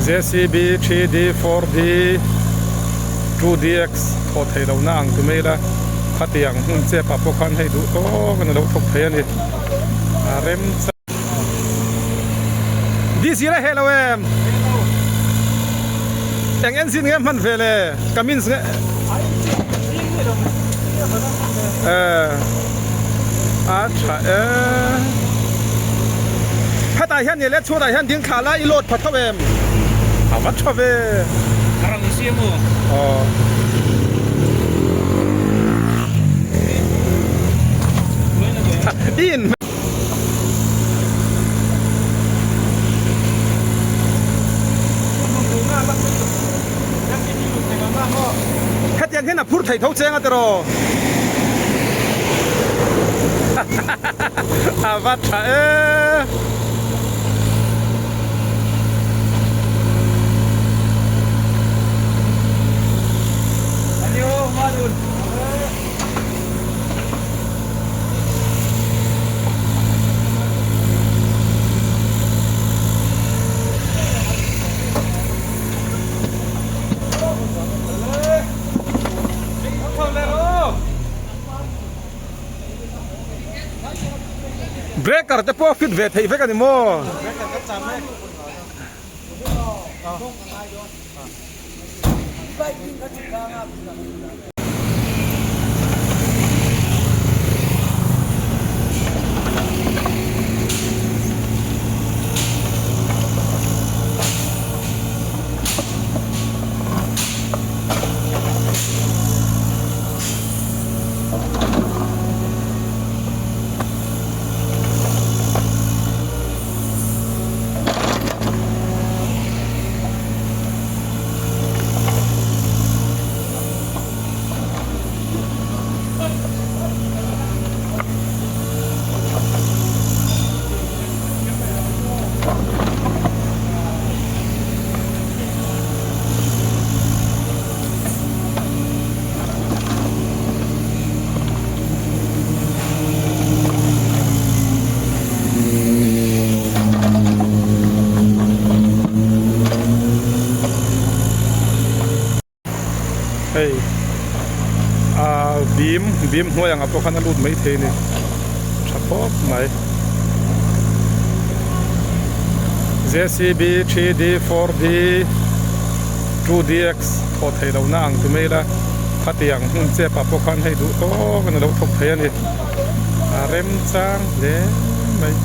JCB 3D 4D 2DX thawh theih lohna ang ti mai ila khatiang hmun chep ah pawh khan hei duh tawk in a lo thawk thei a ni a rem chang Diesel a heh lo em? Eng engine nge hman ve le? Cummins nge? A tha e. Hetah hian ni le chhuatah hian ding thla la i load pha tho em? A va tha ve. A rang siam aw. Aw. I in. Hetiang hian a phur thei tho cheng a tiraw? A va tha e. Breaker te pawh fit ve theih vek a ni maw? Hei ah bim bim hnuai angah pawh khan a lut mai thei a ni tha khawp mai JCB 3D 4D 2DX thawh theih lohna ang ti mai ila khatiang hmun chep ah pawh khan hei duh tawk in a lo thawk thei a ni a remchang hle mai.